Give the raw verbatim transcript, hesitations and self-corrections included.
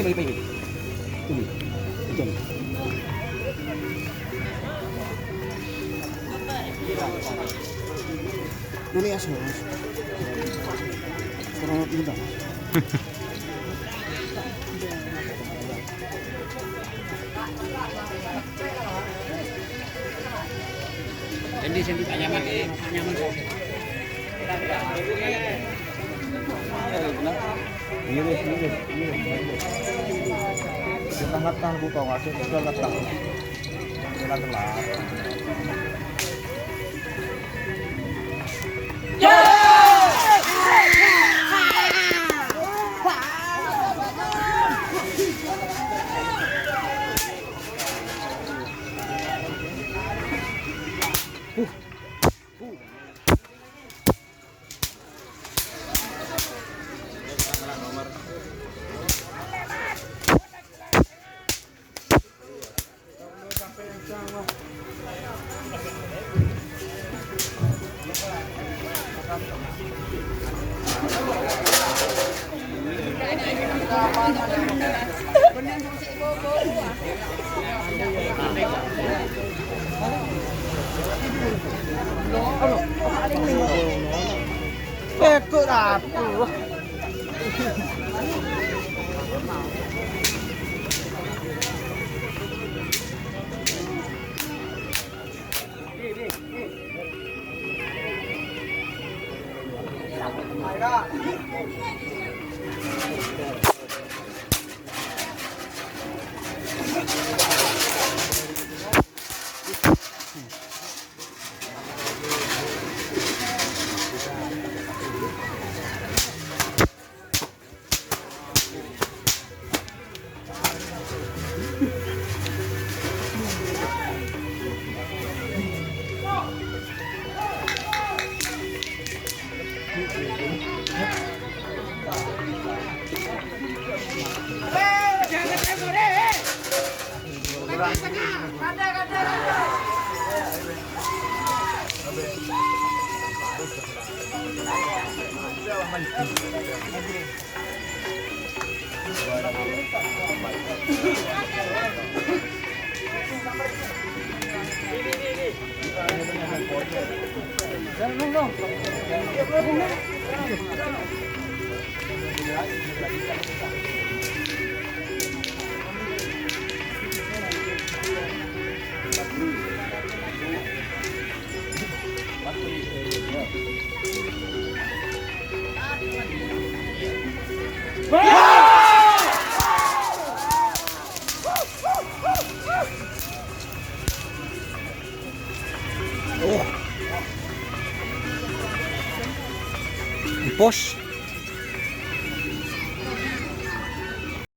Ini, ini. Ini. Hujan. Ini ya, Mas. Kurang pintar. Sendi, sendi, tak nyaman, eh, tak nyaman, kok. Ngiris, ngiris, ngiris, ngiris. Kita ngetah, Bu, kok ngasih, sudah ngetah. Kita telat. Pekko' rabu. Pos.